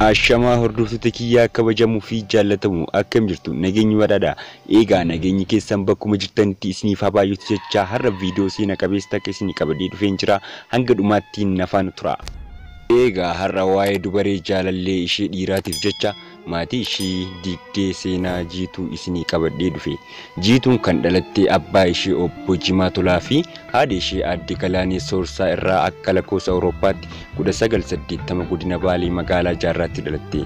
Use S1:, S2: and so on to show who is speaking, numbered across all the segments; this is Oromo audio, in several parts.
S1: Ashamaa hordoftoota kiyyaa kabajamuu fi jaallatamu akkam jirtu nageenyi badhaadha. Egaa nageenyi keessan bakkuma jirtanitti isiniif haa baay'atu jechaa har'a viidiyoo seena qabeessa takka isinii qabadhee dhufeen jira hanga dhumaatti nafaan tura. Egaa har'a waa'ee dubaree jaalallee ishee dhiiraatiif jecha maatii ishee diigdee seenaa Jiituu isinii qabadhee dhufe. Jiituun kan dhalatte abbaa ishee obbo Jimaa Tolaa fi haadha ishee aadde Galaanee Soorsaa irraa akka lakkoofsa Awurooppaatti 1980 godina Baalee magaalaa Jaarraatti dhalatte.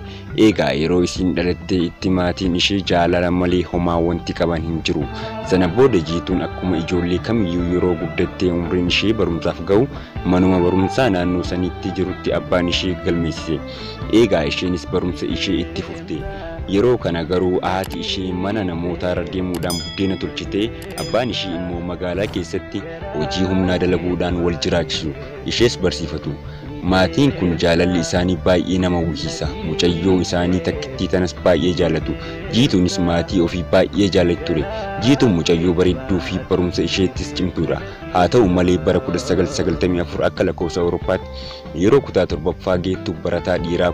S1: Egaa yeroo isiin dhalatte itti maatiin ishee jaalala malee homaa wanti qaban hin jiru. Sana booda Jiituun akkuma ijoollee kamiyyuu yeroo guddattee umriin ishee barumsaaf ga'u manuma barumsaa naannoo sanitti jirutti abbaan ishee galmeessise. Egaa isheenis barumsa ishee itti fufte. Yeroo kana garuu haati ishee mana namootaarra deemuudhaan buddeena tolchitee abbaan ishee immoo magaalaa keessatti hojii humnaa dalaguudhaan wal jiraachisu. Ishees barsiifatu. Maatiin kun jaalalli isaanii baay'ee nama hawwisiisa. Mucayyoo isaanii takkittii tanas baay'ee jaallatu. Jiituunis maatii ofii baay'ee jaallatti ture. Jiituun mucayyoo bareedduu fi barumsa isheettis cimtuudha. Haa ta'u malee bara 1994 akka lakkoofsa Awurooppaatti yeroo kutaa torbaffaa geettu barataa dhiiraa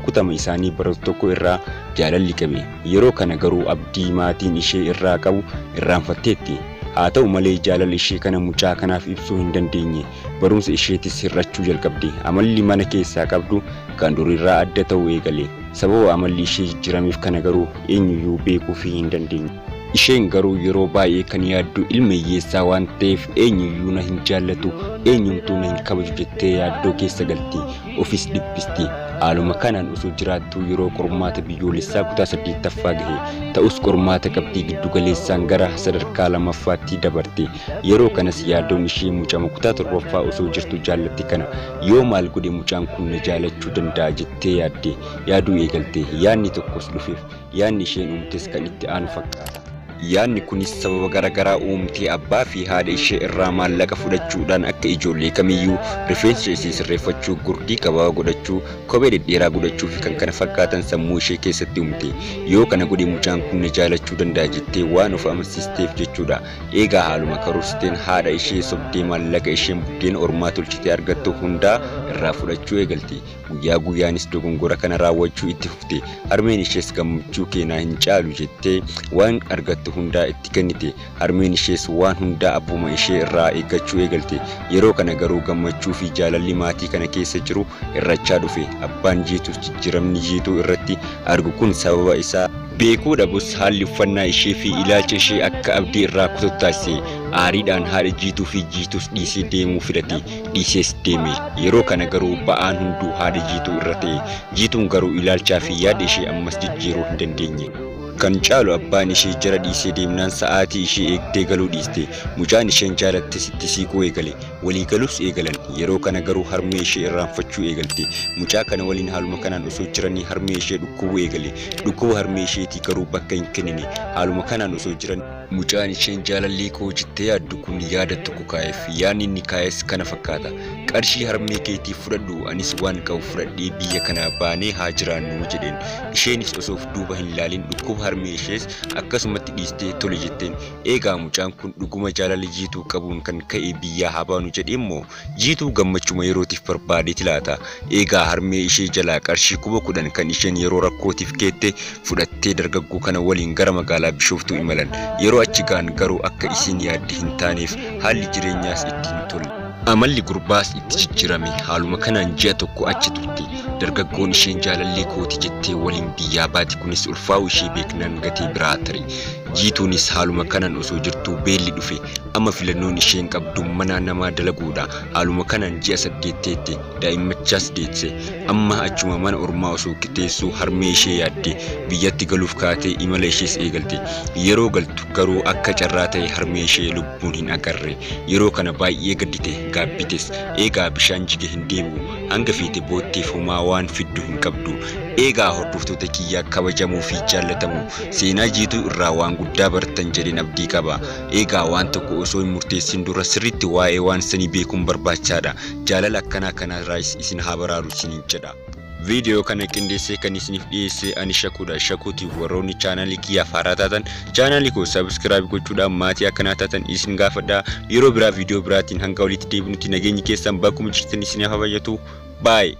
S1: kutama isaanii baratu tokko irraa jaalalli qabe. Yeroo kana garuu abdii maatiin ishee irraa qabu irraanfatteetti. Haa ta'u malee jaalala ishee kana mucaa kanaaf ibsuu hin dandeenye. Barumsa isheetis hir'achuu jalqabde. Amalli mana keessaa qabdu kan durirraa adda ta'uu eegale. Sababa amalli ishee jijjiirameef kana garuu eenyuyyuu beekuufii hin dandeenye. Isheen garuu yeroo baay'ee kan yaaddu ilma hiyyeessaa waan ta'eef eenyuyyuu na hin jaallatu, eenyumtuu na hin kabaju jettee yaaddoo keessa galti. Ofis dhiphisti. Haaluma kanaan osoo jiraattuu yeroo qormaata biyyoolessaa kutaa 8ffaa gahe. Ta'us qormaata qabxii giddu galeessaan gara sadarkaa 2ffaatti dabarte. Yeroo kanas yaaddoon ishee mucama kutaa 7ffaa osoo jirtu jaallatti kana yoo maal godhe mucaan kun na jaalachuu danda'a jettee yaadde yaaduu eegalte. Yaadni tokkos dhufeef yaadni isheen uumtes kan itti aanu fakkaata. Yaadni kunis sababa garaagaraa uumtee abbaa fi haadha ishee irraa maallaqa fudhachuudhaan akka ijoollee kamiyyuu rifeensa ishee sirreeffachuu, gurdii gabaabaa godhachuu, kophee dhedheeraa godhachuu fi kan kana fakkaatan sammuu ishee keessatti uumte. Yoo kana godhe mucaan kun na jaalachuu danda'a jettee waan of amansiisteef jechuudha. Egaa haaluma karoorsiteen haadha ishee sobdee maallaqa isheen buddeena ormaa tolchitee argattu hundaa irraa fudhachuu eegalte. Guyyaa guyyaanis dogongora kana raawwachuu itti fufte. Harmeen ishees gammachuu keenaa hin caalu jettee waan argattu hundaa itti kennite. Harmeen ishees waan hundaa abbuma ishee irraa eeggachuu eegalte. Yeroo kana garuu gammachuu fi jaalalli maatii kana keessa jiru hir'achaa dhufe. Abbaan Jiituus jijjiiramni Jiituu irratti argu kun sababa isaa beekuu dhabus haalli uffannaa ishee fi ilaalcha ishee akka abdii irraa kutatu taasise. Aariidhaan haadha Jiituu fi Jiituus dhiisee deemuu filate. Dhiisees deeme. Yeroo kana garuu ba'aan hunduu haadha Jiituu irra ta'e. Jiituun garuu ilaalchaa fi yaada ishee ammas jijjiiruu hin dandeenye. Kan caalu abbaan ishee jara dhiisee deemnaan sa'aatii ishee eegdee galuu dhiiste. Mucaan isheen jaalattes itti siiquu eegale. Walii galuus eegalan. Yeroo kana garuu harmee ishee irraanfachuu eegalte. Mucaa kana waliin haaluma kanaan osoo jiranii harmee ishee dhukkubuu eegale. Dhukkuba harmee isheetii garuu bakka hin kennine. Haaluma kanaan osoo jiran mucaan isheen jaalallee koo jettee yaaddu kun yaada tokko kaa'eef. Yaadni inni kaa'es kana fakkaata. Qarshii harmee keetii fudhadhu anis waan qabu fudhadhee biyya kanaa baanee haa jiraannu jedheen. Isheenis osoo of duuba hin ilaalin dhukkuba harmee ishees akkasumatti dhiistee tole jetteen. Egaa mucaan kun dhuguma jaalala Jiituu qabuun kan ka'e biyyaa haa baanu jedhee immoo Jiituu gammachuma yerootiif barbaadeeti laata. Egaa harmee ishee jalaa qarshii 10,000 kan isheen yeroo rakkootiif keette fudhattee dargaggoo kana waliin gara magaalaa Bishooftuu imalan. Yeroo achi ga'an garuu akka isiin yaadde hin taaneef haalli jireenyaas itti hin tolle. Amalli gurbaas itti jijjiirame. Haaluma kanaan ji'a tokko achi turte. Dargaggoon isheen jaalallee kooti jettee waliin biyyaa baate kunis ulfaa'uu ishee beeknaan gatee biraa tare. Jiituunis haaluma kanaan osoo jirtuu beelli dhufe. Amma filannoon isheen qabdu mana namaa dalaguudha. Haaluma kanaan ji'a 8 teette. Daa'imachaas deesse. Amma achuma mana ormaa osoo teessuu harmee ishee yaadde biyyatti galuuf kaatee imala ishees eegalte. Yeroo galtu garuu akka carraa ta'e harmee ishee lubbuun hin agarre. Yeroo kana baay'ee gaddite gaabbites. Egaa bishaan jige hin deebi'u. Hanga feete bootteef homaa waan fiddu hin qabdu. Egaa hordoftoota kiyyaa kabajamuu fi jaallatamu seenaa Jiituu irraa waan guddaa baratan jedheen abdii qaba. Egaa waan tokko osoo hin murteessin dura sirriitti waa'ee waan sanii beekuun barbaachisaadha. Jaalala akkanaa kanarraas isin haa baraaru isiniin jedha. Viidiyoo kana qindeessee kan isiniif dhiyeesse ani Shakuudha. Shakuuti warroonni chaanaalii kiyyaaf haaraa taatan chaanaalii koo subscribe gochuudhaan maatii akkanaa taatan isin gaafadha. Yeroo biraa viidiyoo biraatiin hanga walitti deebinutti nageenyi keessan bakkuma jirtan isiniif haa baay'atu. Bye.